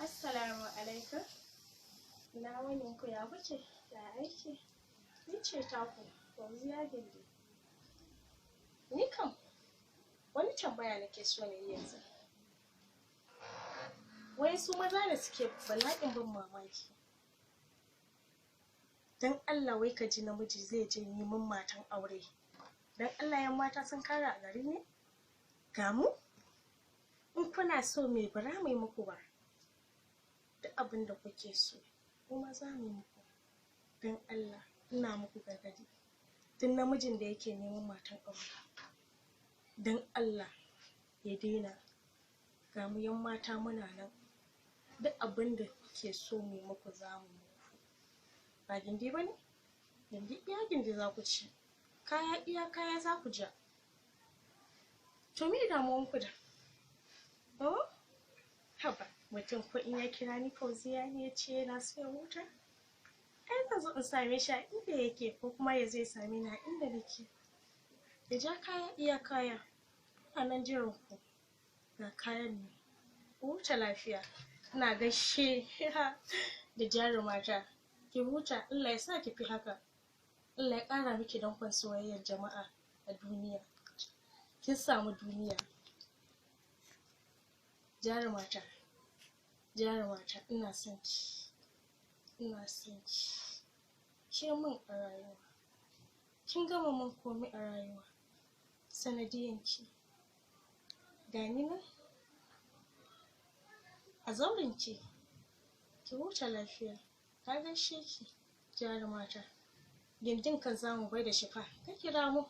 Assalamu alaikum. Ina wunin ku, ya kuke? Ya aiki? Ni ce taku, Fauziya Gindi. Ni kam wani tambaya nake so na yi yanzu. Wai su maza da suke bala'in ban mamaki. Don Allah wai ka ji namiji zai je neman matan aure. Don Allah 'yan mata sun kara a gari ne? Ga mu? In kuna so me bara mu yi muku ba. Duk abin da kuke so, kuma za mu yi muku. Don Allah ina muku gargaɗi. Duk namijin da yake neman matan aure, don Allah ya daina. Ga mu 'yan mata muna nan. Duk abin da kuke so mu yi muku, za mu muku. Ba gindi ba ne? Gindi iya gindi za ku ci. Kaya iya kaya za ku ja. To me damuwanku da? Oh? Haba, mutum ko in ya kira ni Fauziya ne ya ce yana so ya huta? Ai zan zo in same shi a inda yake, ko kuma ya zo ya same ni a inda nake. Ya ja kaya iya kaya. Ina nan jiran ku. Ga kayan nan. Ku huta lafiya. Ina gaishe da jarumata. Ki huta, Allah ya sa ki fi haka. Allah ya ƙara miki danƙon soyayyar jama'a a duniya. Kin samu duniya. Jarumata, jarumata, ina son ki. Ina son ki. Ke min a rayuwa. Kin gama min komai a rayuwa. Sanadiyan ki. Ga ni nan a zauren ki. Ki huta lafiya. Na gaishe ki, jarumata. Gindin kan zamu bai da shi fa. Ka kira mu.